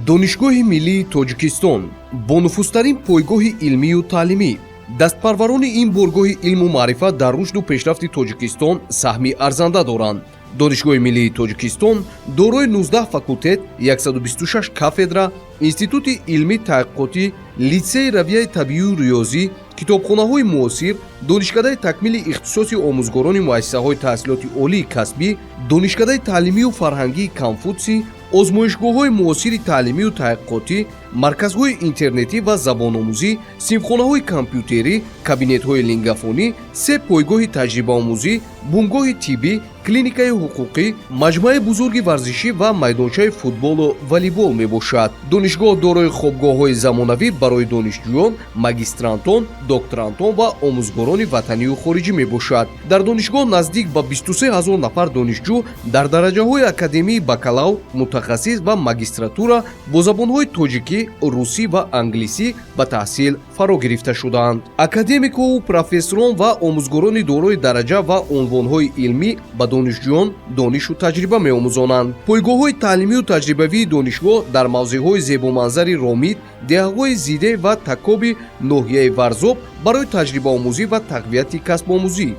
Донишгоҳи миллии Тоҷикистон — бонуфузтарин пойгоҳи илмию таълимӣ. Дастпарварони ин боргоҳи илму маърифат дар рушду пешрафти Тоҷикистон саҳми арзанда доранд. Донишгоҳи миллии Тоҷикистон дорои 19 факултет, 126 кафедра, институти илмӣ таҳқиқотӣ, литсеи равияи табиию риёзӣ, китобхонаҳои муосир, донишкадаи такмили ихтисоси омӯзгорони муассисаҳои таҳсилоти олии касбӣ, донишкадаи таълимию фарҳангии Конфутсий, озмоишгоҳҳои муосири таълимию таҳқиқотӣ, марказҳои интернетӣ ва забономӯзӣ, синфхонаҳои компютерӣ, кабинетҳои лингафонӣ, се пойгоҳи таҷрибаомӯзӣ, бунгоҳи тиббӣ, клиникаи ҳуқуқӣ, маҷмӯаи бузурги варзишӣ ва майдончаи футболу волейбол мебошад. Донишгоҳ дорои хобгоҳҳои замонавӣ барои донишҷӯён, магистрантон, докторантон ва омӯзгорони ватанию хориҷӣ мебошад. Дар донишгоҳ наздик ба 23 ҳазор нафар донишҷӯ дар дараҷаҳои академии бакалавр, мутахассис ва магистратура бо забонҳои тоҷикӣ, русӣ ва англисӣ ба таҳсил фаро гирифта шудаанд. Академикуву профессорон ва омӯзгорони дорои дараҷа ва унвонҳои илмӣ ба донишҷӯён донишу таҷриба меомӯзонанд. Пойгоҳҳои таълимию таҷрибавии донишгоҳ дар мавзеъҳои зебоманзари Ромит, деҳаҳои Зиде ва Такоби ноҳияи Варзоб барои таҷрибаомӯзӣ ва тақвияти касбомӯзӣ.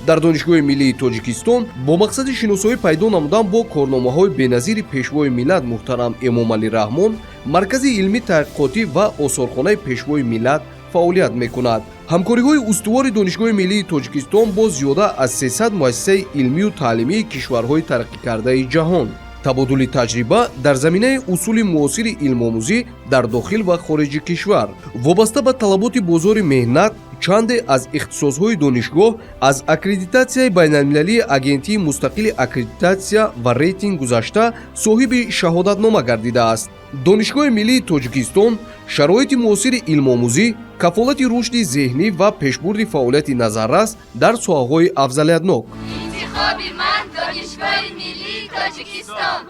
Дар Донишгоҳи миллии Тоҷикистон бо мақсади шиносоӣ пайдо намудан бо корномаҳои беназири Пешвои миллат муҳтарам Эмомалӣ Раҳмон, Маркази илмӣ таҳқиқотӣ ва осорхонаи Пешвои миллат фаъолият мекунад. Ҳамкориҳои устувори Донишгоҳи миллии Тоҷикистон бо зиёда аз 300 муассисаи илмию таълимии кишварҳои тараққикардаи ҷаҳон, табодули таҷриба дар заминаи усули муосири илмомӯзӣ дар дохил ва хориҷи кишвар, вобаста ба талаботи бозори меҳнат, чанде аз ихтисосҳои донишгоҳ аз аккредитатсияи байналмилалии Агентии мустақили аккредитатсия ва рейтинг гузашта, соҳиби шаҳодатнома гардидааст. Донишгоҳи миллии Тоҷикистон: шароити муосири илмомӯзӣ, кафолати рушди зеҳнӣ ва пешбурди фаъолияти назаррас дар соҳаҳои афзалиятнок. Интихоби ман Донишгоҳи миллии Тоҷикистон.